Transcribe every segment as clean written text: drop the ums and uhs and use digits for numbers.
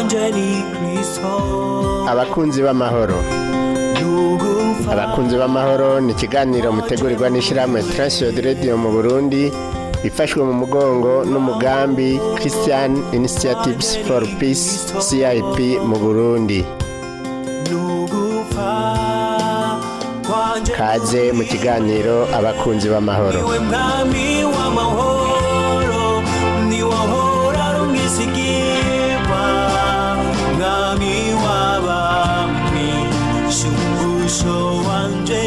Wanje ni Kristo. Abakunzi b'amahoro. N'ugupfa. Abakunzi b'amahoro ni ikiganiro mutegurirwa n'ishyirahamwe Transworld Radio mu Burundi, ifashwe mu mugongo n'umugambi Christian Initiatives for Peace, CIP mu Burundi. N'ugupfa kwanje. Kaze mu kiganiro Abakunzi b'amahoro. Niwe mwami w'amahoro, niwe ahora ari umwizigirwa, mwami w'abami, shumbusho wanje.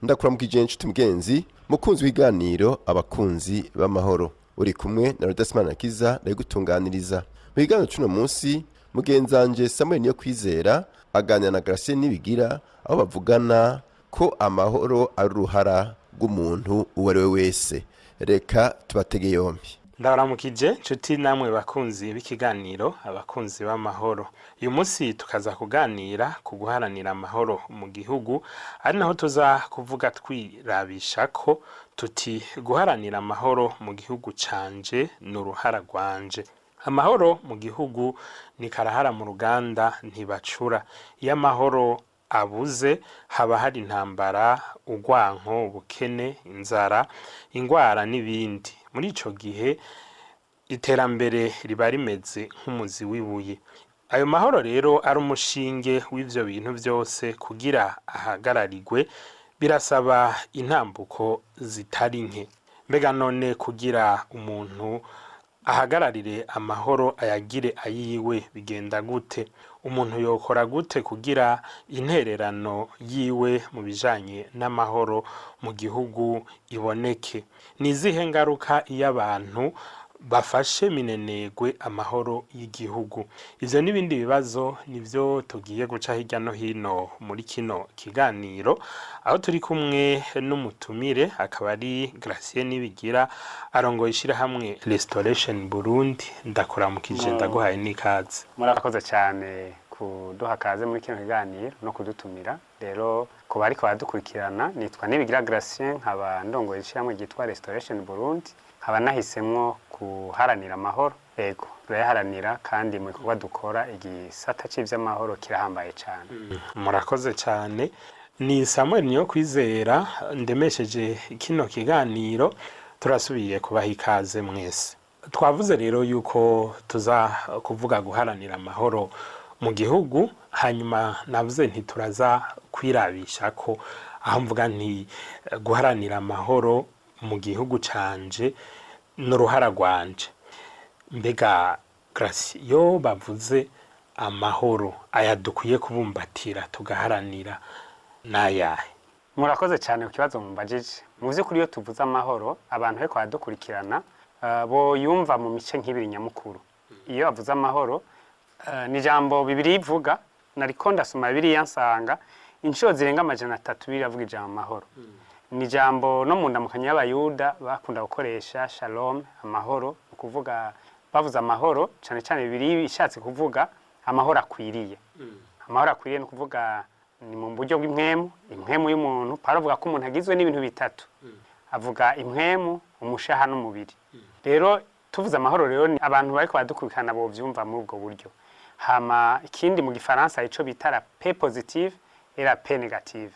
Ndakuramukije, inshuti mugenzi mukunzi w'iganiro Abakunzi b'Amahoro. Uri kumwe na Rudasimana Kiza, ndabigutunganiriza. Mu kiganiro c'uno munsi, mugenzanje Samuel Niyo Kwizera aganira na Gratien Nibigira, aho bavugana ko amahoro ari uruhara rw'umuntu uwo ari we wese. Reka tubatege yombi. Ndabaramukije, nshuti namwe bakunzi b'ikiganiro Abakunzi b'Amahoro. Uyu munsi tukaza kuganira ku guharanira amahoro mu gihugu, ari naho tuza kuvuga twirabisha ko tuti: guharanira amahoro mu gihugu canje ni uruhara rwanje. Amahoro mu gihugu ni karahara mu ruganda, ntibacura. Iyo amahoro abuze, haba hari intambara, urwanko, ubukene, inzara, ingwara n'ibindi. Muri ico gihe iterambere riba rimeze nk'umuzi w'ibuye. Ayo mahoro rero ari umushinge w'ivyo bintu vyose. Kugira ahagararirwe birasaba intambuko zitari nke. Mbega none kugira umuntu ahagararire amahoro, ayagire ayiwe, bigenda gute? Umuntu yokora gute kugira intererano yiwe mu bijanye n'amahoro mu gihugu iboneke? Ni izihe ngaruka iyo abantu bafashe minenegwe amahoro y'igihugu? Ivyo n'ibindi bibazo nivyo tugiye guca hirya no hino muri kino kiganiro, aho turi kumwe n'umutumire, akaba ari Gratien Nibigira, arongoye ishirahamwe Restoration Burundi. Ndakuramukije, ndaguhaye n'ikaze. Murakoze cyane kuduha kaze muri kino kiganiro no kudutumira. Rero ku bariko baradukurikirana, nitwa Nibigira Gratien, nkaba ndongoye ishyirahamwe ryitwa Restoration Burundi, nkaba nahisemwo guharanira amahoro. Ego, turayaharanira, kandi mu bikorwa dukora igisata c'ivy'amahoro kirahambaye cyane. Murakoze cyane. Ni Samuel Niyo Kwizera ndemesheje kino kiganiro. Turasubiye kubaha ikaze mwese. Twavuze rero yuko tuza kuvuga guharanira amahoro mu gihugu, hanyuma navuze nti turaza kwirabisha ko aho mvuga nti guharanira amahoro mu gihugu canje n'uruhara rwanje. Mbega Grace, iyo bavuze amahoro, aya dukwiye kubumbatira tugaharanira n'ayahe? Murakoze cyane ku kibazo mumbajije. Mu by'ukuri, iyo tuvuze amahoro, abantu bariko baradukurikirana bo yumva mu mice nk'ibiri nyamukuru. Iyo bavuze amahoro, ni ijambo Bibiri ivuga. Nariko ndasoma Bibiliya, nsanga inshuro zirenga 300 Bibiliya avuga ijambo amahoro. Ni ijambo no mu ndamukanyo y'Abayuda bakunda gukoresha, shalom, amahoro. Ni ukuvuga bavuze amahoro cyane cyane, Bibiliya ishatse kuvuga amahoro akwiriye. Amahoro akwiriye ni ukuvuga ni mu buryo bw'impwemu, impwemu y'umuntu. Pawulo avuga ko umuntu agizwe n'ibintu bitatu, avuga impwemu, umushaha n'umubiri. Rero tuvuze amahoro rero, ni abantu bariko baradukurikirana bovyumva muri ubwo buryo. Hama ikindi, mu Gifaransa ico bita la paix positive et la paix négative.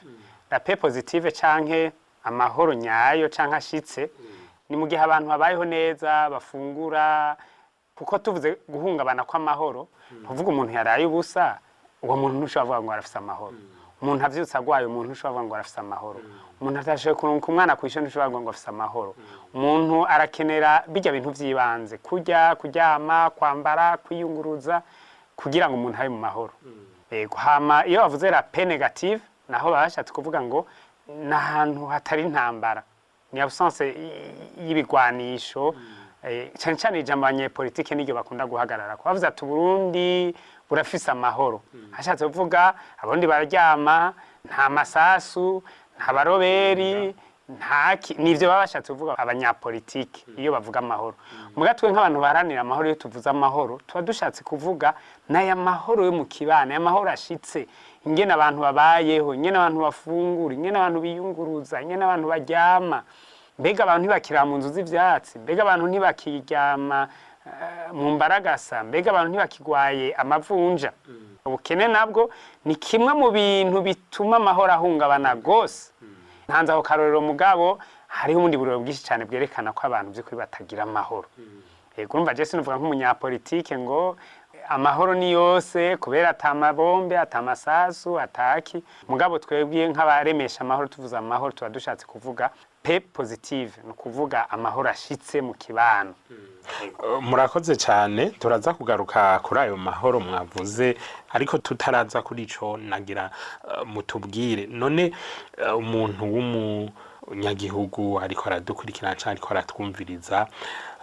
La paix positive canke amahoro nyayo canke ashitse ni mu gihe abantu babayeho neza, bafungura. Kuko tuvuze guhungabana kw'amahoro, ntuvuga umuntu yaraye ubusa, uwo muntu ntushobora kuvuga ngo arafise amahoro. Umuntu avyutse agwaye, umuntu ntushobora kuvuga ngo arafise amahoro. Umuntu atashoboye kurunka umwana kw'ishure, ntushobora kuvuga ngo afise amahoro. Umuntu arakenera bijya bintu vy'ibanze: kurya, kuryama, kwambara, kwiyunguruza, kugira ngo umuntu abe mu mahoro. Yego. Hama iyo bavuze la paix négative naho, baba bashatse kuvuga ngo ni ahantu hatari intambara, ni absence y'ibigwanisho. Cyane cyane ijambo abanyepolitike niryo bakunda guhagarara ko bavuze ati Burundi burafise amahoro, hashatse kuvuga Abarundi bararyama, nta masasu, nta baroberi, nta nivyo baba bashatse kuvuga abanyapolitike iyo bavuga amahoro. Muga twe nk'abantu baharanira amahoro, iyo tuvuze amahoro tuba dushatse kuvuga n'aya mahoro yo mu kibano, aya mahoro ashitse, ingene abantu babayeho, ingene abantu bafungura, ingene abantu biyunguruza, ingene abantu baryama. Mbega abantu ntibakira mu nzu z'ivyatsi? Mbega abantu ntibakiryama mu mbaragasa, mbega abantu ntibakigwaye amavunja? Ubukene nabwo ni kimwe mu bintu bituma amahoro ahungabana gose. Ntanze aho karorero, mugabo hariho ubundi burero bwinshi cyane bwerekana ko abantu by'ukuri batagira amahoro. Yego, urumva je sinovuga nk'umunyapolitike ngo amahoro ni yose kubera ata mabombe, ata masasu, ataki. Mugabo twebwe nk'abaremesha amahoro, tuvuze amahoro tuba dushatse kuvuga paix positive, ni ukuvuga amahoro ashitse mu kibano. Murakoze cyane. Turaza kugaruka kuri ayo mahoro mwavuze, ariko tutaraza kuri ico nagira mutubwire none umuntu w'umunyagihugu ariko aradukurikirana canke ariko aratwumviriza,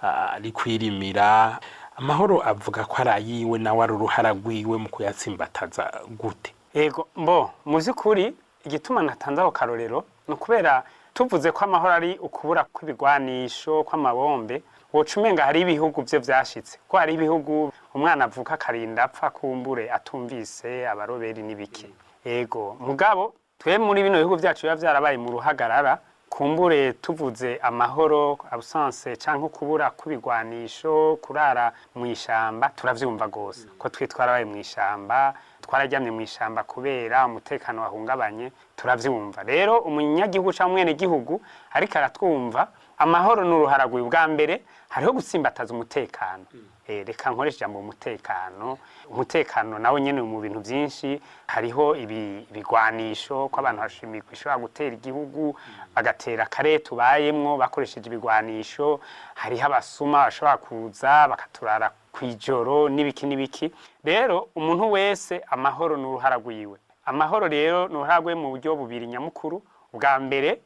ari kwirimira amahoro, avuga ko ari ayiwe, nawe ari uruhara rwiwe mu kuyatsimbataza gute? Yego, mbo mu by'ukuri igituma natanze ako karorero ni ukubera tuvuze ko amahoro ari ukubura kw'ibigwanisho, kw'amabombe, woca umenga hari ibihugu byo vyashitse, ko hari ibihugu umwana avuka akarinda apfa kumbure atumvise abaroberi n'ibiki. Yego, mugabo twe muri bino bihugu vyacu biba vyarabaye mu ruhagarara, kumbure tuvuze amahoro absence canke ukubura kw'ibigwanisho, kurara mu ishamba, turavyumva gose ko twe twarabaye mu ishamba, twararyamye mu ishamba kubera umutekano wahungabanye, turavyumva. Rero umunyagihugu canke umwenegihugu ariko aratwumva, amahoro ni uruharaguye. Bwa mbere hariho gutsimbataza umutekano. Reka nkoreshe ijambo umutekano. Umutekano nawe nyene mu bintu byinshi hariho ibigwanisho, ko abantu hashimikwa ishobora gutera igihugu, bagatera akarere tubayemwo bakoresheje ibigwanisho. Hariho abasuma bashobora kuza bakaturara kw'ijoro n'ibiki n'ibiki. Rero umuntu wese amahoro ni uruhara rwiwe. Amahoro rero ni uruhara rwiwe mu buryo bubiri nyamukuru. Bwa mbere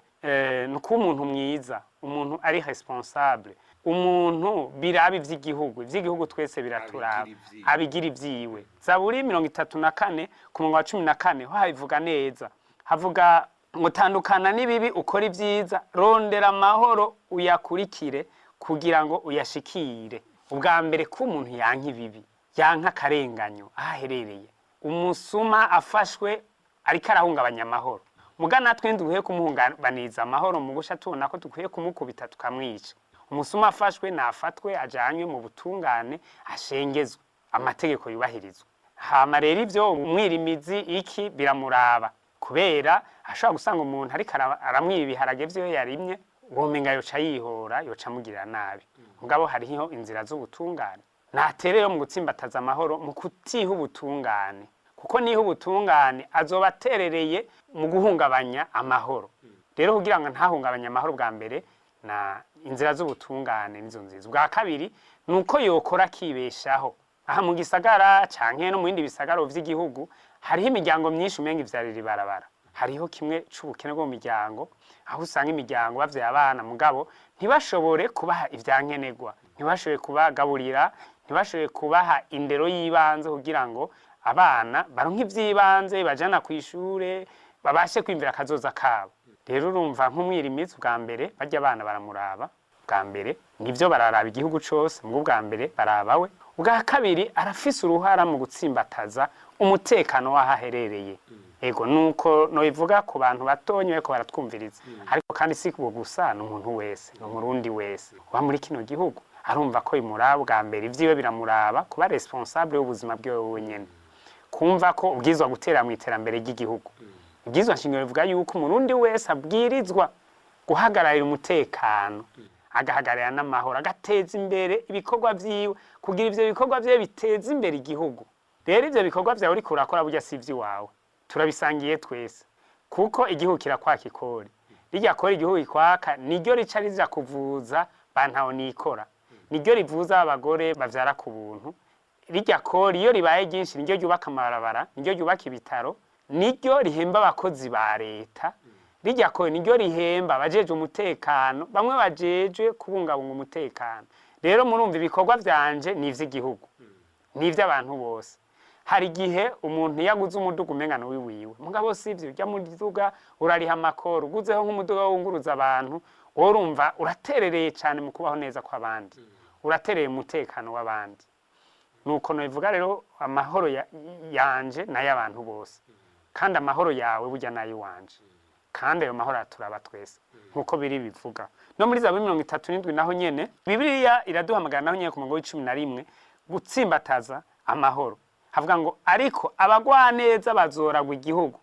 ni ukuba umuntu mwiza, umuntu ari responsable, umuntu biraba ivy'igihugu. Ivy'igihugu twese biraturaba, abigira ivyiwe. Zaburi 34 ku murongo wa 14 ho habivuga neza, havuga ngo: "Tandukana n'ibibi, ukora ibyiza, rondera amahoro uyakurikire kugira ngo uyashikire." Ubwa mbere ko umuntu yanka ibibi, yanka akarenganyo aho aherereye. Umusuma afashwe ariko arahungabanya amahoro, muga natwe ntidukwiye kumuhungabaniza amahoro mu gusha tubona ko dukwiye kumukubita tukamwica. Umusuma afashwe nafatwe, ajanywe mu butungane, ashengezwe, amategeko yubahirizwe. Hama rero ivyo umwirimizi iki biramuraba, kubera ashobora gusanga umuntu ariko aramwiba ibiharage vyiwe yarimye, womenga yoca yihora, yoca amugirira nabi. Mugabo hariho inzira z'ubutungane. Natereyo mu gutsimbataza amahoro mu kutiha ubutungane, kuko niha ubutungane azoba aterereye mu guhungabanya amahoro. Rero kugira ngo ntahungabanye amahoro, bwa mbere na inzira z'ubutungane nizo nziza. Ubwa kabiri ni uko yokora akibeshaho. Aha mu gisagara canke no mu bindi bisagara vy'igihugu hariho imiryango myinshi umenga ivyarira ibarabara. Hariho kimwe c'ubukene bwo mu miryango, aho usanga imiryango bavyaye abana mugabo ntibashobore kubaha ivyankenerwa, ntibashobore kubagaburira, ntibashobore kubaha indero y'ibanze kugira ngo abana baronke ivy'ibanze bajana kw'ishure, babashe kwiyumvira akazoza kabo. Rero urumva nk'umwirimizi, bwa mbere barya abana baramuraba bwa mbere, nivyo bararaba igihugu cose, mugabo bwa mbere baraba we. Ubwa kabiri arafise uruhara mu gutsimbataza umutekano w'aho aherereye. Ego, nuko nobivuga ku bantu batonyi bariko baratwumviriza. Ariko kandi si uwo gusa, ni umuntu wese, ni umurundi wese uba muri kino gihugu arumva ko bimuraba. Bwa mbere ivyiwe biramuraba, kuba responsable w'ubuzima bwiwe wenyene, kumva ko ubwirizwa gutera mu iterambere ry'igihugu. Ibwirizwa nshingiro bivuga yuko umurundi wese abwirizwa guhagararira umutekano, agahagararira n'amahoro, agateza imbere ibikorwa vyiwe kugira ivyo bikorwa vyiwe biteza imbere igihugu. Rero ivyo bikorwa vyawe uriko urakora burya si ivy'iwawe, turabisangiye twese, kuko igihugu kirakwaka ikori. Rirya kori igihugu ikwaka niryo rica riza kuvuza bantaho nikora, niryo rivuza abagore bavyara ku buntu. Rirya kori iyo ribaye ryinshi niryo ryubaka amabarabara, niryo ryubaka ibitaro, niryo rihemba abakozi ba leta. Rirya kori niryo rihemba abajejwe umutekano, bamwe bajejwe kubungabunga umutekano. Rero murumva ibikorwa vyanje ni ivy'igihugu, ni ivy'abantu bose. Hari igihe umuntu iyo aguze umuduga umenga ni uwiwiwe, mugabo sivyo. Urya muduga urariha amakoro, uguzeho nk'umuduga wunguruza abantu, wowe urumva uraterereye cane mu kubaho neza kw'abandi, uraterereye mu mutekano w'abandi. Nuko nobivuga rero, amahoro yanje n'ay'abantu bose, kandi amahoro yawe burya n'ay'iwanje. Kandi ayo mahoro araturaba twese, nkuko biri bivuga no muri Zaburi 37. Naho nyene Bibiliya iraduhamagara, naho nyene ku murongo w'11, gutsimbataza amahoro. Havuga ngo: "Ariko abagwaneza bazoragwa igihugu,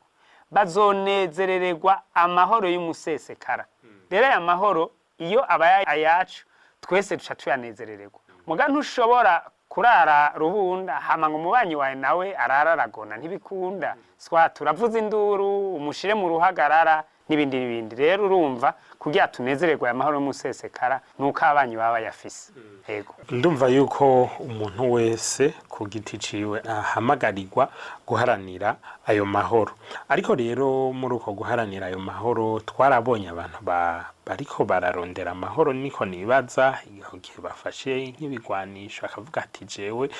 bazonezerererwa amahoro y'umusesekara." Rero aya mahoro iyo abaye ayacu twese, duca tuyanezerererwa. Muga ntushobora kurara rubunda hama ngo umubanyi wawe nawe arara aragona, ntibikunda. Swa turavuza induru, umushire mu ruhagarara n'ibindi n'ibindi. Rero urumva, kugira tunezererwe aya mahoro y'umusesekara, nuko ababanyi baba bayafise. Yego. Ndumva yuko umuntu wese ku giti ciwe ahamagarirwa guharanira ayo mahoro. Ariko rero muri uko guharanira ayo mahoro, twarabonye abantu bariko bararondera amahoro, niko nibaza, igihe bafashe nk'ibigwanisho akavuga ati: "Jewe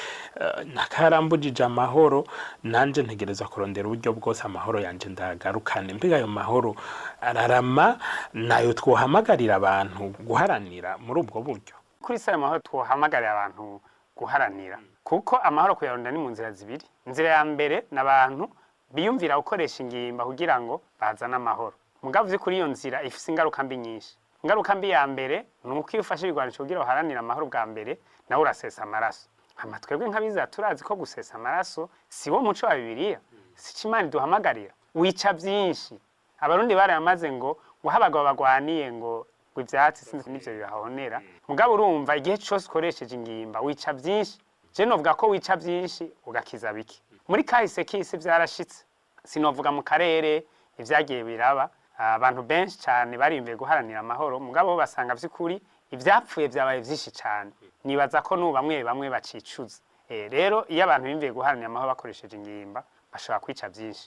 nakarambujije amahoro, nanje ntegerezwa kurondera uburyo bwose amahoro yanje ndagarukane." Mbega ayo mahoro ararama, nayo twohamagarira abantu guharanira muri ubwo buryo? Kuri sare amahoro twohamagarira abantu guharanira, kuko amahoro kuyarondera ni mu nzira zibiri. Inzira ya mbere ni abantu biyumvira gukoresha ingimba kugira ngo bazane amahoro. Mugabo uzi, kuri iyo nzira ifise ingaruka mbi nyinshi. Ingaruka mbi ya mbere ni uko iyo ufashe ibigwanisho kugira uharanire amahoro, bwa mbere nawe urasesa amaraso. Hama twebwe nk'abizera turazi ko gusesa amaraso si wo muco wa Bibiliya, si co Imana iduhamagarira. Wica byinshi. Abarundi barayamaze ngo aho abagabo bagwaniye ngo ivyatsi sinzi n'ivyo bibahonera. Mugabo urumva, igihe cose ukoresheje ingimba wica byinshi. Je novuga ko wica byinshi ugakiza bike. Muri kahise k'isi vyarashitse, sinovuga mu karere ivyagiye biraba, abantu benshi cyane barimviye guharanira amahoro, mugabo basanga vy'ukuri ivyapfuye vyabaye vyinshi cyane. Nibaza ko n'ubu bamwe bamwe bacicuza. Rero iyo abantu bimviye guharanira amahoro bakoresheje ingimba, bashobora kwica byinshi.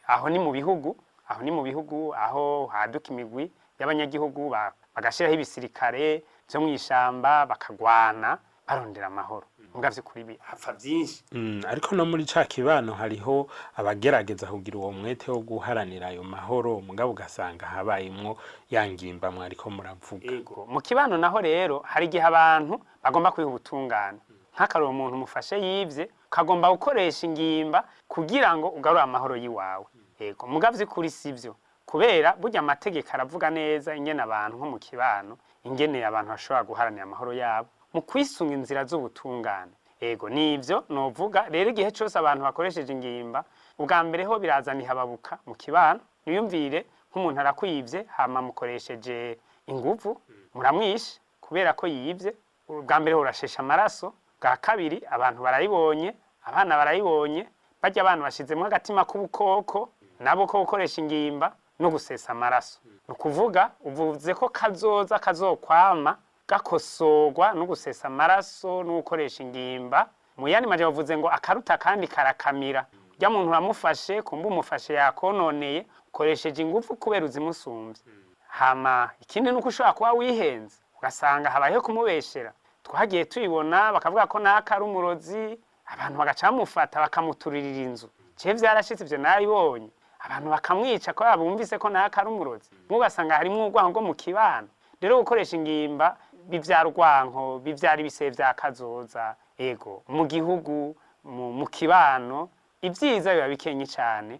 Aho ni mu bihugu, aho haduka imigwi y'abanyagihugu bagashiraho ibisirikare vyo mw'ishamba, bakagwana barondera amahoro. Muga vy'ukuri hapfa byinshi. Ariko no muri ca kibano hariho abagerageza kugira uwo mwete wo guharanira ayo mahoro, mugabo ugasanga habayemwo ya ngimba mwariko muravuga. Ego. Mu kibano naho rero hari igihe abantu bagomba kwiha ubutungane. Nk'akaroro, umuntu umufashe yivye, ukagomba gukoresha ingimba kugira ngo ugarure amahoro yiwawe. Ego, mugabo vy'ukuri sivyo. Kubera burya amategeko aravuga neza ingene abantu nko mu kibano, ingene abantu bashobora guharanira amahoro yabo mu kwisunga inzira z'ubutungane. Ego, nivyo novuga. Rero igihe cose abantu bakoresheje ingimba, ubwa mbere ho birazana ihababuka mu kibano. Niyumvire nk'umuntu arakwivye, hama mukoresheje inguvu, muramwishe kubera ko yivye. Ubwa mbere urashesha amaraso, bwa kabiri abantu barayibonye, abana barayibonye, barya abantu bashizemwo agatima k'ubukoko nabo ko gukoresha ingimba no gusesa amaraso. Ni ukuvuga uvuze ko kazoza kazokwama gakosorwa no gusesa amaraso no gukoresha ingimba. Mu yandi majambo bavuze ngo akaruta kandi karakamira. Urya muntu uramufashe, kumba umufashe yakononeye, ukoresheje ingufu kubera uzimusumbye. Hama ikindi nuko ushobora kuba wihenze, ugasanga habayeho kumubeshera. Twagiye tubibona, bakavuga ko naka ari umurozi, abantu bagaca bamufata bakamuturirira inzu. Je vyarashitse ivyo, narabibonye. Abantu bakamwica kubera bumvise ko naka ari umurozi. Ugasanga harimwo urwanko rwo mu kibano. Rero gukoresha ingimba bivyara urwanko, bivyara ibisebe vya kazoza. Ego, mu gihugu, mu kibano, ibyiza biba bikenye cyane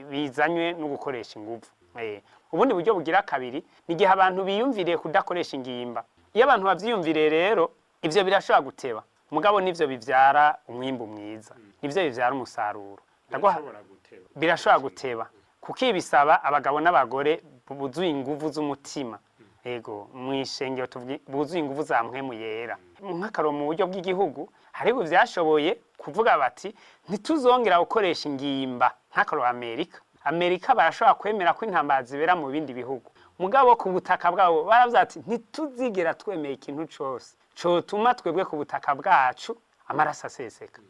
bizanywe no gukoresha inguvu. Ubundi buryo bugira kabiri ni igihe abantu biyumviriye kudakoresha ingimba. Iyo abantu bavyiyumviriye rero, ivyo birashobora guteba, mugabo nivyo bivyara umwimbu mwiza, nivyo bivyara umusaruro. Birashobora guteba kuko ibi bisaba abagabo n'abagore buzuye inguvu z'umutima. Ego, mw'ishengero tuvuga buzuye inguvu za Mpwemu Yera. Nk'akaroro, mu buryo bw'igihugu hariho vyashoboye kuvuga bati: "Ntituzongera gukoresha ingimba." Nk'akaroro, Amerika barashobora kwemera ko intambara zibera mu bindi bihugu, mugabo ku butaka bwabo baravuze ati: "Ntituzigera twemera ikintu cose cotuma twebwe ku butaka bwacu amaraso aseseka."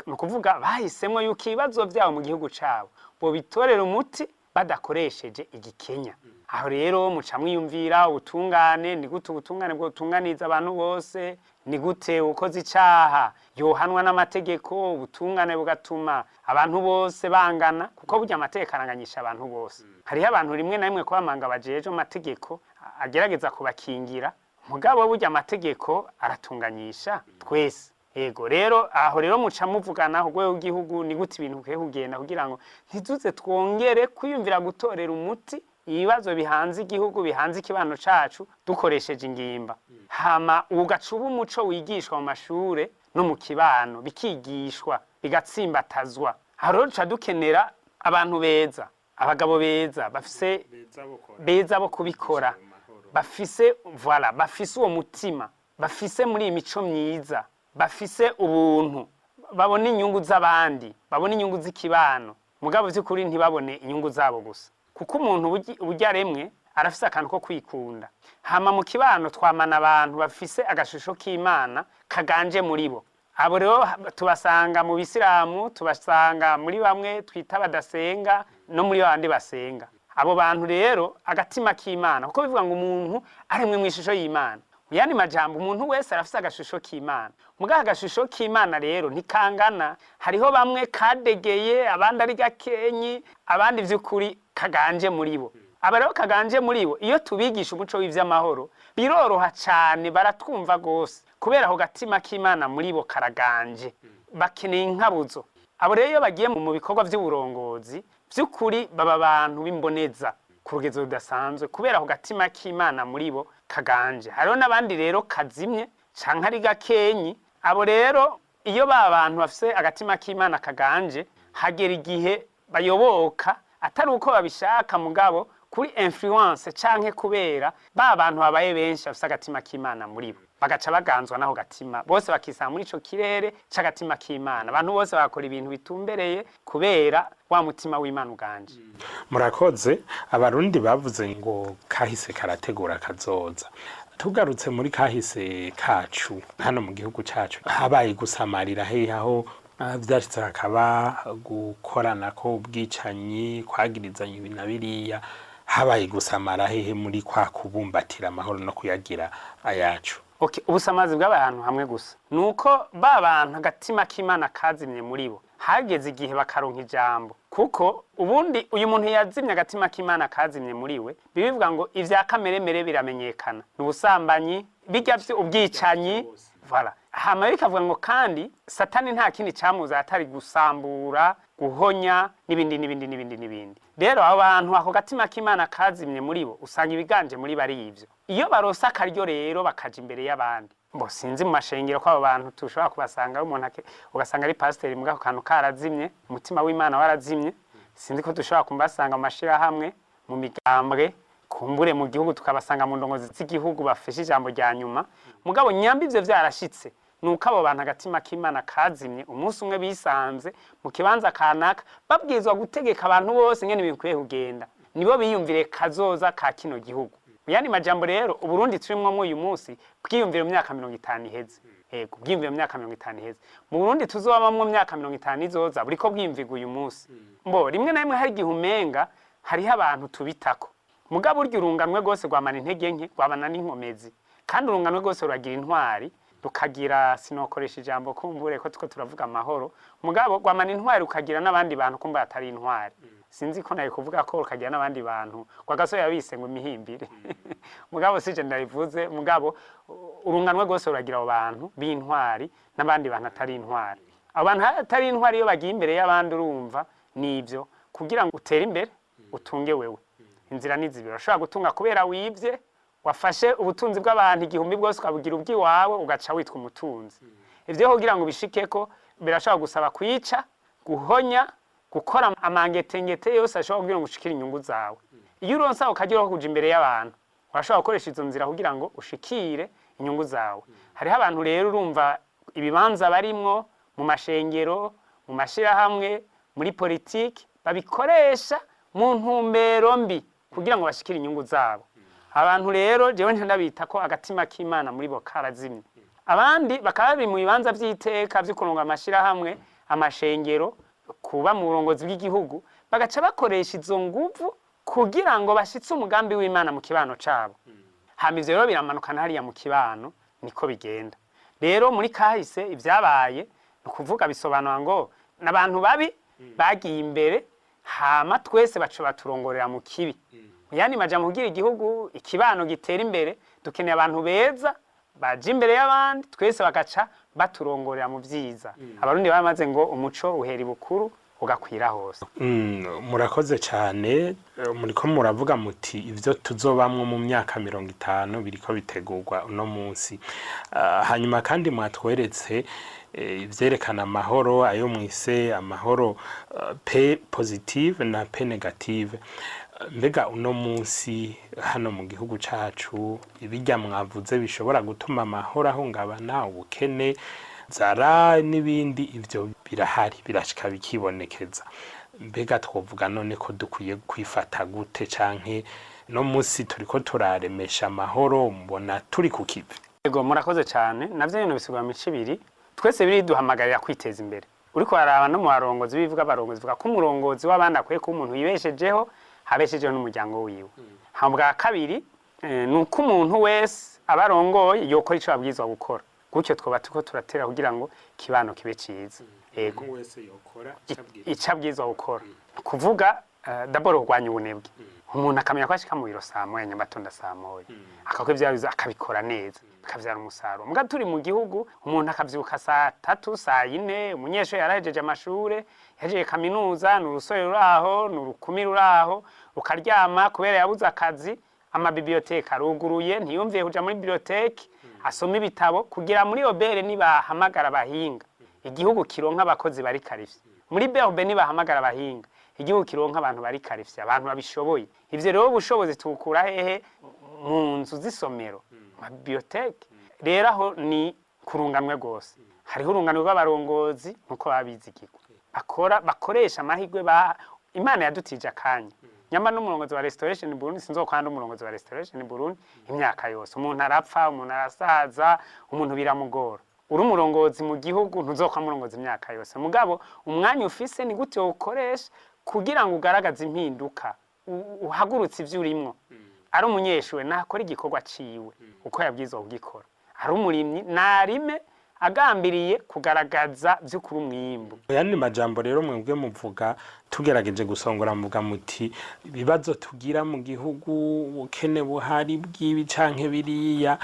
Ni ukuvuga bahisemwo yuko ibibazo vyabo mu gihugu cabo bobitorera umuti badakoresheje igikenya. Aho rero muca mwiyumvira ubutungane. Ni gute ubutungane bwotunganiza abantu bose? Ni gute ukoze icaha yohanwa n'amategeko, ubutungane bugatuma abantu bose bangana? Kuko burya amategeko aranganyisha abantu bose. Hariho abantu rimwe na rimwe kubamanga bajejwe amategeko agerageza kubakingira, mugabo burya amategeko aratunganyisha twese. Yego, rero aho rero muca muvugana ku rwego rw'igihugu ni gute ibintu bikwiye kugenda kugira ngo ntituze twongere kwiyumvira gutorera umuti ibibazo bihanze igihugu, bihanze ikibano cacu, dukoresheje ingimba. Hama ugaca uba umuco wigishwa mu mashure no mu kibano, bikigishwa, bigatsimbatazwa. Aho rero duca dukenera abantu beza, abagabo beza bafise, beza bo kubikora, bafise, voilà, bafise uwo mutima, bafise muri iyi mico myiza, bafise ubuntu, babona inyungu z'abandi, babona inyungu z'ikibano, mugabo by'ukuri ntibabone inyungu zabo gusa, kuko umuntu burya aremwe arafise akantu ko kwikunda. Hama mu kibano twamana abantu bafise agashusho k'Imana kaganje muri bo. Abo rero tubasanga mu bisilamu, tubasanga muri bamwe twita badasenga, no muri babandi basenga. Abo bantu rero agatima k'Imana, kuko bivuga ngo umuntu aremwe mu ishusho y'Imana. Mu yandi majambo, umuntu wese arafise agashusho k'Imana. Mugaho agashusho k'Imana rero ntikangana. Hariho bamwe kadegeye, abandi ari gakenyi, abandi vy'ukuri kaganje muri bo. Aba rero kaganje muri bo, iyo tubigisha umuco w'ivy'amahoro biroroha cane, baratwumva gose, kubera ako gatima k'Imana muri bo karaganje. Bakeneye inkabuzo. Abo rero iyo bagiye mu bikorwa vy'uburongozi, vy'ukuri baba abantu b'imboneza ku rugezo rudasanzwe, kubera ako gatima k'Imana muri bo kaganje. Hariho n'abandi rero kazimye canke ari gakenyi. Abo rero iyo ba bantu bafise agatima k'Imana kaganje, hagera igihe bayoboka atari uko babishaka, mugabo kuri influence canke kubera ba bantu babaye benshi bafise agatima k'Imana muri bo, bagaca baganzwa n'ako gatima, bose bakisanga muri ico kirere c'agatima k'Imana. Abantu bose bagakora ibintu bitumbereye kubera wa mutima w'Imana uganje. Murakoze. Abarundi bavuze ngo kahise karategura kazoza. Tugarutse muri kahise kacu hano mu gihugu cacu, habaye gusamarira hehe aho vyashitse hakaba gukorana ko ubwicanyi, kwagirizanya ibi na biriya? Habaye gusamara hehe muri kwa kubumbatira amahoro no kuyagira ayacu? Okay, ubusamazi bw'abantu hamwe gusa nuko ba bantu agatima k'Imana kazimye muri bo, hageze igihe bakaronka ijambo. Kuko ubundi uyu muntu yazimye, agatima k'Imana kazimye muri we, bibivuga ngo ivya kameremere biramenyekana, ni ubusambanyi, bijya ubwicanyi, voilà. Hama bikavuga ngo kandi Satani nta kindi camuza atari gusambura, guhonya n'ibindi n'ibindi n'ibindi n'ibindi. Rero abo bantu ako gatima k'Imana kazimye muri bo, usanga ibiganje muri bari ivyo. Iyo baronse akaryo rero bakaja imbere y'abandi, bo sinzi mu mashengero ko abo bantu tushobora kubasanga, umuntu ugasanga ari pasiteri muga ako kantu karazimye, umutima w'Imana warazimye. Sinzi ko dushobora kubasanga mu mashirahamwe, mu migambwe, kumbure mu gihugu tukabasanga mu ndongozi z'igihugu bafishe ijambo rya nyuma. Mugabo nyamba ivyo vyarashitse, nuko abo bantu agatima k'Imana kazimye, umunsi umwe bisanze mu kibanza kanaka babwirizwa gutegeka abantu bose ngene ibintu bikwiye kugenda, nibo biyumvire kazoza ka kino gihugu. Mu yandi majambo rero, Uburundi turimwo uyu munsi bwiyumvire mu myaka 50 iheze. Yego, bwiyumvire mu myaka 50 iheze. Mu Burundi tuzobamwo mu myaka 50 izoza buriko bwiyumvirwa uyu munsi. Mbo rimwe na rimwe hari igihe umenga hariho abantu tubitako, mugabo urya urunganwe rwose rwamana intege nke, rwamana n'inkomezi, kandi urunganwe rwose ruragira intwari, rukagira, sinokoresha ijambo kumbure ko tuko turavuga amahoro, mugabo rwamana intwari, rukagira n'abandi bantu kumva atari intwari. Sinzi ko nari kuvuga ko rukagira n'abandi bantu kwa gasore yabise ngo imihimbire, mugabo sije ndabivuze. Mugabo urunganwe rwose ruragira abo bantu b'intwari n'abandi bantu atari intwari. Abo bantu atari intwari iyo bagiye imbere y'abandi, urumva nibyo, kugira ngo utere imbere utunge wewe, inzira ni zibiri. Urashobora gutunga kubera wibye, wafashe ubutunzi bw'abantu igihumbi bwose ukabugira ubw'iwawe, ugaca witwa umutunzi. Ivyo kugira ngo ubishikeko birashobora gusaba kwica, guhonya, gukora amangetengete yose ashobora kugira ngo ushikire inyungu zawe. Iyo uronse ako karyo ko kuja imbere y'abantu, urashobora gukoresha izo nzira kugira ngo ushikire inyungu zawe. Hariho abantu rero urumva ibibanza barimwo mu mashengero, mu mashirahamwe, muri politiki, babikoresha mu ntumbero mbi kugira ngo bashikire inyungu zabo. Abantu rero jewe nca ndabita ko agatima k'Imana muri bo karazimye. Abandi bakaba bari mu bibanza vy'iteka vyo kuronga amashirahamwe, amashengero, kuba mu burongozi bw'igihugu, bagaca bakoresha izo nguvu kugira ngo bashitse umugambi w'Imana mu kibano cabo. Hama ivyo rero biramanukana hariya mu kibano, niko bigenda. Rero muri kahise ivyabaye ni ukuvuga bisobanura ngo n'abantu babi bagiye imbere, hama twese baca baturongorera mu kibi. Mu yandi majambo, kugira igihugu, ikibano gitera imbere, dukeneye abantu beza. baje imbere y'abandi, twese bagaca baturongorera mu vyiza. Abarundi bamaze ngo umuco uhera ibukuru ugakwira hose. Murakoze cyane. Muriko muravuga muti ivyo tuzobamwo mu myaka 50 biriko bitegurwa uno munsi. Hanyuma kandi mwatweretse ivyerekana amahoro, ayo mwise amahoro paix positive na paix négative. Mbega uno munsi hano mu gihugu cacu, ibijya mwavuze bishobora gutuma amahoro ahungabana, ubukene, nzara n'ibindi, ivyo birahari, birashika bikibonekeza. Mbega twovuga none ko dukwiye kwifata gute, canke no munsi turiko turaremesha amahoro, mbona turi ku kivi? Yego, murakoze cyane. Navyo bintu bisigura mico ibiri. Twese biriduhamagarira kwiteza imbere. Uriko araba no mu barongozi bivuga, abarongozi bivuga ko umurongozi w'abandi akwiye kuba umuntu yibeshejeho, abeshejeho n'umuryango wiwe. Hama bwa kabiri ni uko umuntu wese aba arongoye yokora ico abwirizwa gukora. Gutyo twoba turiko turatera kugira ngo ikibano kibe ciza. Yego, wese yokora ico abwirizwa gukora, kuvuga d'abord kurwanya ubunebwe. Umuntu akamenya ko ashika mu biro saa 1, nyambatonda saa 1, akakora ivyo yabize, akabikora neza, bikavyara umusaruro. Muga turi mu gihugu umuntu akavyuka saa 3, saa 4, umunyeshuri yarahejeje amashure, yahejeje kaminuza, ni urusore ruraho, ni urukumi ruraho, rukaryama kubera yabuze akazi. Amabiblioteke aruguruye, ntiyumviye kuja muri biblioteke asoma ibitabo kugira muri obere nibahamagara abahinga, igihugu kironka abakozi bari qualifiés. Muri BRB nibahamagara abahinga, igihugu kironka abantu bari qualifiés, abantu babishoboye. Ivyo rero ubushobozi tubukura hehe? Mu nzu z'isomero, ma bibliothèque. Rero aho ni kurunganwe rwose. Hariho urungano rw'abarongozi nkuko babizigirwa, bakora, bakoresha amahirwe ba Imana yadutije akanya. Nyamara n'umurongozi wa Restoration Burundi, sinzokwanda umurongozi wa Restoration Burundi imyaka yose. Umuntu arapfa, umuntu arasaza, umuntu biramugora. Uri umurongozi mu gihugu, ntuzokwa umurongozi imyaka yose. Mugabo umwanya ufise ni gute ukoresha kugira ngo ugaragaze impinduka, uhagurutse ivyo urimwo. Ari umunyeshuri, nakora igikorwa ciwe uko yabwirizwa kugikora. Ari umurimyi, narime agambiriye kugaragaza vy'ukuri umwimbu. Yandi majambo rero, mwebwe muvuga, tugerageje gusongora, muvuga muti ibibazo tugira mu gihugu, ubukene buhari bw'ibi canke biriya,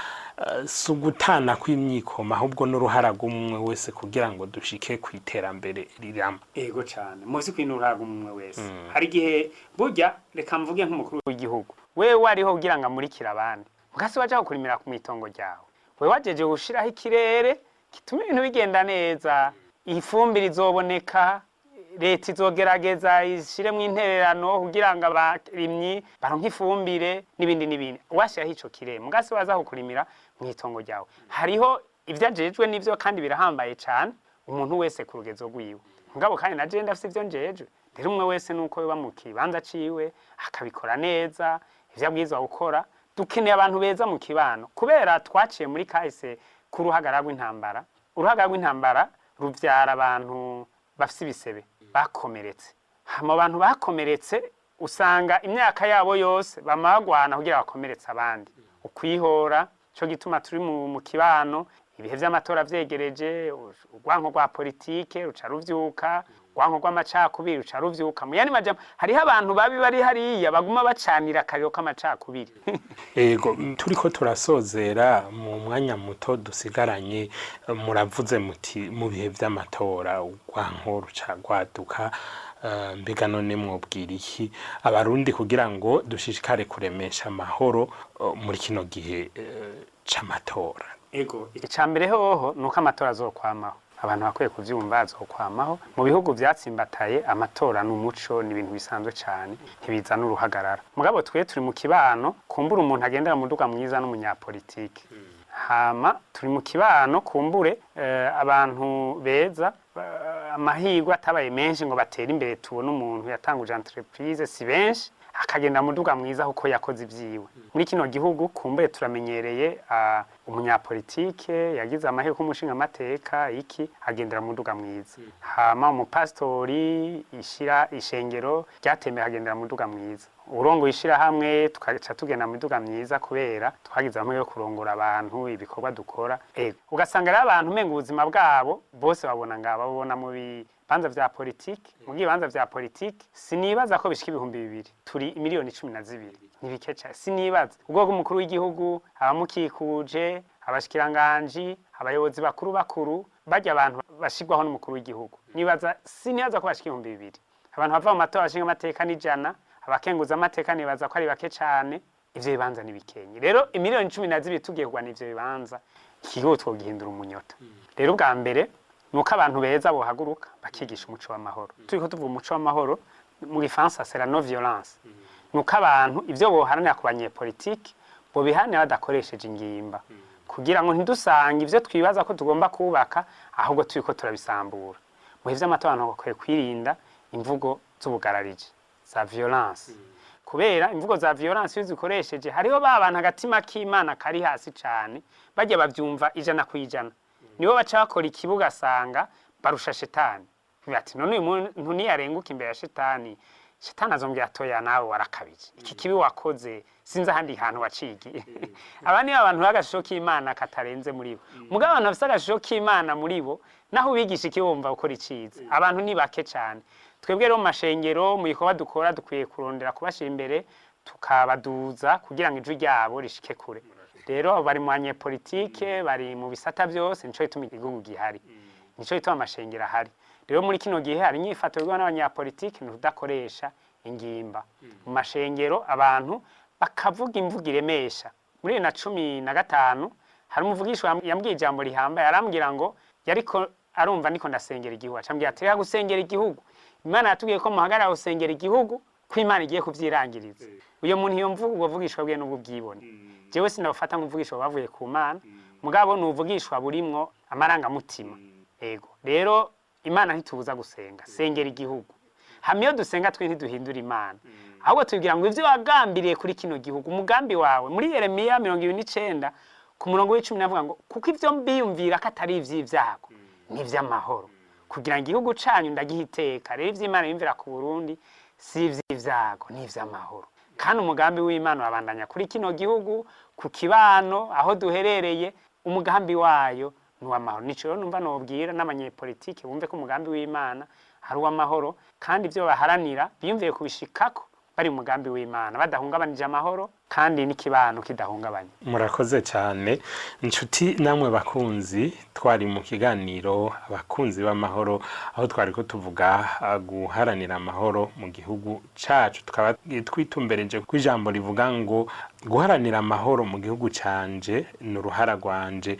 si ugutana kw'imyikoma, ahubwo n'uruhara rw'umwe wese kugira ngo dushike ku iterambere rirama. Ego cyane, muzi ko inuraga umwe wese. Hari igihe burya, reka mvuge nk'umukuru w'igihugu, wewe wariho kugira ngo amurikire abandi, mugasi waja kurimira ku itongo ryawe, wewe wajeje gushiraho ikirere gituma ibintu bigenda neza, ifumbire izoboneka, leta izogerageza ishiremwo intererano kugira ngo abarimyi baronke ifumbire n'ibindi n'ibindi. Washiraho ico kirere, mugasi waza kukurimira mu itongo ryawe. Hariho ivyo ajejwe n'ivyo kandi birahambaye cane, umuntu wese ku rugezo rwiwe. Mugabo kandi na jewe ndafise ivyo njejwe. Rero umwe wese nuko yoba mu kibanza ciwe akabikora neza ivyo abwirizwa gukora. Dukeneye abantu beza mu kibano, kubera twaciye muri kahise k'uruhagarara rw'intambara. Uruhagarara rw'intambara ruvyara abantu bafise ibisebe, bakomeretse. Hama abantu bakomeretse usanga imyaka yabo yose bama bagwana kugira bakomeretse abandi, ukwihora. Cyo gituma turi mu kibano, ibihe vy'amatora vyegereje, urwanko rwa politike ruca ruvyuka, urwanko rw'amacakubiri ruca ruvyuka. Mu yandi majambo, hariho abantu babi bari hariya baguma bacanira akariro k'amacakubiri. Ego, turiko turasozera mu mwanya muto dusigaranye, muravuze muti mu bihe vy'amatora urwanko ruca rwaduka. Mbega none mwobwira iki abarundi kugira ngo dushishikare kuremesha amahoro muri kino gihe c'amatora? Ego, icambere hoho nuko amatora azokwamaho. Abantu bakwiye kuvyumva, azokwamaho. Mu bihugu vyatsimbataye, amatora n'umuco ni ibintu bisanzwe cane, ntibizana uruhagarara. Mugabo twe turi mu kibano kumbura umuntu agendera mu muduga mwiza n'umunyapolitike. Hama turi mu kibano kumbure abantu beza amahirwe atabaye menshi ngo batere imbere, tubone umuntu yatanguje entreprise si benshi, akagenda mu muduga mwiza kuko yakoze ivyiwe. Muri kino gihugu kumbure turamenyereye umunyapolitike yagize amahirwe k'umushinga amateka iki agendera mu muduga mwiza, hama umupasitori ishira ishengero ryatemeye agendera mu muduga mwiza, urongo ishirahamwe tukaca tugenda mu miduga myiza kubera twagize amahirwe yo kurongora abantu, ibikorwa dukora. Ego, ugasanga rero abantu umenga ubuzima bwabo bose babona ngaba, babona mu bibanza vya politiki. Mu bibanza vya politiki sinibaza ko bishika 2000, turi miliyoni 12, ni bike cane. Sinibaza ubwoko umukuru w'igihugu abamukikuje. Abashikiranganji, abayobozi bakuru bakuru, bajya abantu bashigwaho n'umukuru w'igihugu, nibaza sinibaza ko bashika 2000. Abantu bava mu matora bashinga amateka n'ijana, abakenguza amateka nibaza ko ari bake cane. Ivyo bibanza ni bikenye. Rero imiliyoni 12 tugiye kugwana ivyo bibanza, ikigo twogihindura umunyota. Rero ubwa mbere nuko abantu beza bohaguruka bakigisha umuco w'amahoro. Turiko tuvuga umuco w'amahoro, mu gifaransa c'est la non violence. Nuko abantu ivyo boharanira ku banyepolitiki bobiharanira badakoresheje ingimba, kugira ngo ntidusange ivyo twibaza ko tugomba kubaka ahubwo turiko turabisambura. Mu bihe vy'amatora abantu bakwiye kwirinda imvugo z'ubugarariji, za violence, kubera imvugo za violence iyo uzikoresheje hariho ba bantu agatima k'Imana kari hasi cane, bajya bavyumva 100%, nibo baca bakora ikibuga asanga barusha shetani. Bati none uyu muntu niyarenguka imbere ya shetani, shetani azombwira atoya nawe warakabije, iki kibi wakoze sinzi ahandi hantu wacigiye. Aba nibo abantu b'agashusho k'Imana katarenze muri bo. Mugabo abantu bafise agashusho k'Imana muri bo, naho ubigisha iki wumva gukora iciza, abantu ni bake cane. Twebwe rero mu mashengero, mu gikorwa dukora, dukwiye kurondera kubashira imbere, tukabaduza kugira ngo ijwi ryabo rishike kure. Rero bari mu banyepolitike, bari mu bisata byose, nico gituma igihugu gihari, nico gituma amashengero ahari. Rero muri kino gihe hari inyifato igwa n'abanyapolitike ni kudakoresha ingimba mu mashengero, abantu bakavuga imvugo iremesha. Muri 2015 hari umuvugisha yambwiye ijambo rihambaye, arambwira ngo yariko arumva niko ndasengera igihugu, acambwira ati reka gusengera igihugu, Imana yatubwiye ko muhagarara gusengera igihugu, ko Imana igiye kuvyirangiriza. Uyo muntu iyo mvugo, ubwo vugishwa bwe n'ubwo bwibone, jewe sinabufata nk'umvugishwa bavuye ku Mana, mugabo ni uvugishwa burimwo amarangamutima. Ego rero Imana ntitubuza gusenga, sengera igihugu. Hamwe iyo dusenga twe ntiduhindura Imana, ahubwo tubwira ngo ivyo wagambiriye kuri kino gihugu, umugambi wawe. Muri Yeremiya 29 ku murongo w'icumi navuga ngo kuko ivyo mbiyumvira ko atari ivy'ivyago, ni ivy'amahoro, kugira ngo igihugu canyu ndagihe iteka. Rero ivyo Imana yumvira ku Burundi si ivy'ivyago, ni ivy'amahoro, kandi umugambi w'Imana urabandanya kuri kino gihugu, ku kibano aho duherereye, umugambi wayo ni uw'amahoro. Nico rero numva nobwira n'abanyepolitike, bumve ko umugambi w'Imana ari uw'amahoro, kandi ivyo baharanira biyumviye kubishikako bari mu mugambi w'Imana, badahungabanije amahoro kandi n'ikibano kidahungabanye. Murakoze cyane inshuti namwe bakunzi. Twari mu kiganiro Abakunzi b'Amahoro, aho twari ko tuvuga guharanira amahoro mu gihugu cacu, tukaba twitumbereje ku ijambo rivuga ngo guharanira amahoro mu gihugu canje ni uruhara rwanje.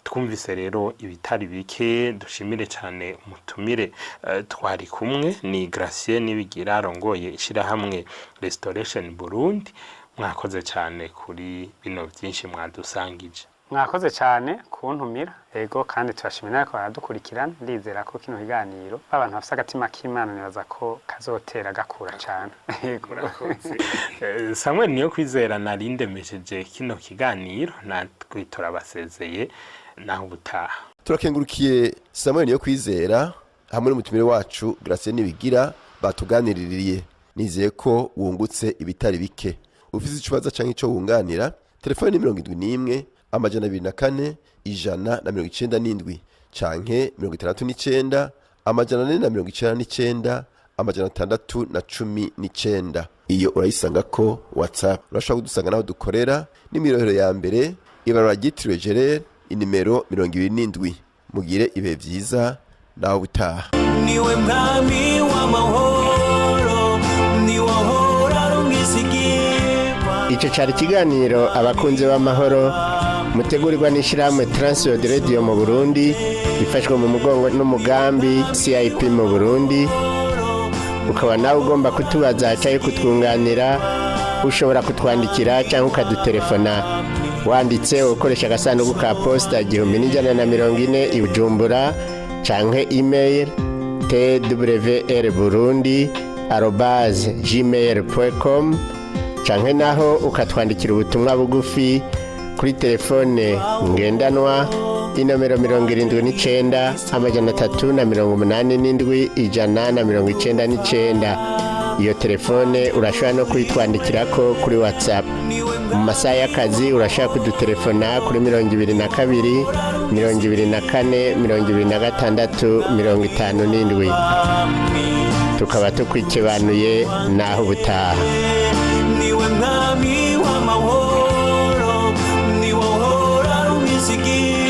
Twumvise rero ibitari bike. Dushimire cyane umutumire twari kumwe, ni Gratien Nibigira arongoye ishyirahamwe Restoration Burundi. Mwakoze cyane kuri bino byinshi mwadusangije. Mwakoze cyane kuntumira. Ego, kandi turashimira ko baradukurikirana. Ndizera ko kino kiganiro abantu bafise agatima k'Imana nibaza ko kazotera gakura cyane. Ego. Samuel niyo kwizera narindemesheje kino kiganiro, natwe turabasezeye, naho ubutaha. Turakengurukiye Samuel niyo kwizera hamwe n'umutumire wacu Gratien Nibigira batuganiririye. Nizeye ko wungutse ibitari bike. Ufise ikibazo canke ico wunganira, telefone ni 71 204 197 canke 69 499 619. Iyo urayisanga ko WhatsApp. Urashobora kudusanga naho dukorera n'imirohero ya mbere, ibarura ryitiriwe Gerere, inimero 27. Mugire ibihe vyiza, naho butaha. Niwe mwami w'amahoro, niwe ahora ari umwizigirwa. Icyo cyari ikiganiro Abakunzi b'Amahoro, mutegurirwa n'ishyirahamwe Transworld Radio mu Burundi, ifashwe mu mugongo n'umugambi CIP mu Burundi. Ukaba nawe ugomba kutubaza cyangwa kutwunganira, ushobora kutwandikira cyangwa ukadutelefona wanditse ukoresha agasanduku ka posita 1140 i Bujumbura, canke email twr burundi@gmail.com, canke naho ukatwandikira ubutumwa bugufi kuri telefone ngendanwa inomero 79 387 199. Iyo telefone urashobora no kuyitwandikirako kuri WhatsApp. Mu masaha y'akazi urashobora kudutelefona kuri 22 24 26 57. Tukaba tukwikebanuye, naho ubutaha. Niwe mwami w'amahoro, niwe uhora ari umwizigirwa. umwizigirwa.